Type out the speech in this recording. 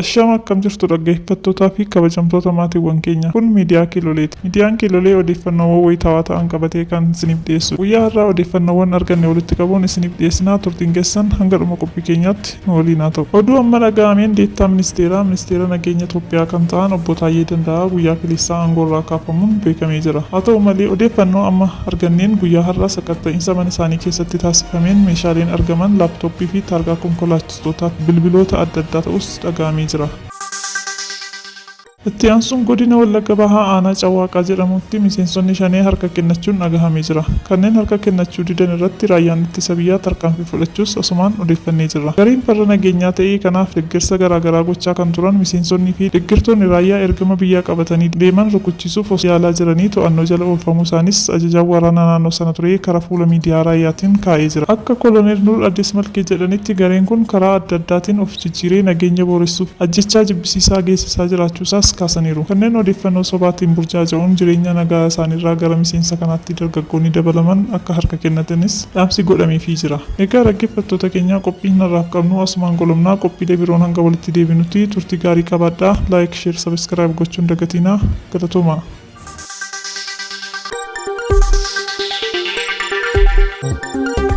Ashama akkam jirtu dhaggeeffattootaa fi kabajamtoota maatiiwwan keenya. Kun miidiyaa Kiiloleeti. Miidiyaan Kiilolee odeeffannoowwan wayitaawaa ta'an qabatee kan isiniif dhiyeessu. Guyyaa har'aa odeeffannoowwan arganne walitti qabuun isiniif dhiyeessinaa turtiin keessan hanga dhuma qophii keenyaatti nu waliin haa ta'u. Oduu amma dhaga'ameen deettaa ministeeraa ministeera nageenya Itoophiyaa kan ta'an obbo Taayyee Danda'aa guyyaa kaleessaa aangoorraa kaafamuun beekamee jira. Haa ta'u malee odeeffannoo amma arganneen guyyaa har'aa sakatta'iinsa mana isaanii keessatti taasifameen meeshaaleen argaman laaptooppii fi taargaa konkolaachistootaa fi bilbiloota adda addaa ta'us dhaga'amee jira. Itti aansuun Godina Wallagga Bahaa Aanaa Cawwaaqaa jedhamutti miseensonni Shanee harka kennachuun dhagahamee jira. Kanneen harka kennachuu didan irratti Raayyaan Ittisa Biyyaa tarkaanfii fudhachuus asumaan odeeffannee jirra. Gareen farra nageenyaa ta'ee kanaaf deggersa garaa garaa gochaa kan turan miseensonnii fi deggertoonni Raayyaa ergama biyyaa qabatanii deeman rukuchiisuuf osoo yaalaa jiranii to'annoo jala oolfamuu isaanis ajajaan waraanaa naannoo sana ture karaa fuula miidiyaa Raayyaatiin kaa'ee jira. Akka Koloneel Nuur Addis Malkee jedhanitti gareen kun karaa adda addaatiin of jijjiiree nageenya booressuuf ajjechaa jibbisiisaa geessisaa jiraachuusaas kaasaniiru. Kanneen odeeffannoo sobaatiin burjaaja'uun jireenya nagaa isaaniirraa gara miseensa kanaatti dargaggoonni dabalaman akka harka kennatanis dhaamsi godhameefii jira. Egaa dhaggeeffattoota keenyaa qophiin har'aaf qabnu asumaan golobnaa qophiilee biroon hanga walitti deebinutti turtii gaarii qabaadhaa. Like, share, subscribe gochuun dagatiinaa. Galatoomaa. Thank you.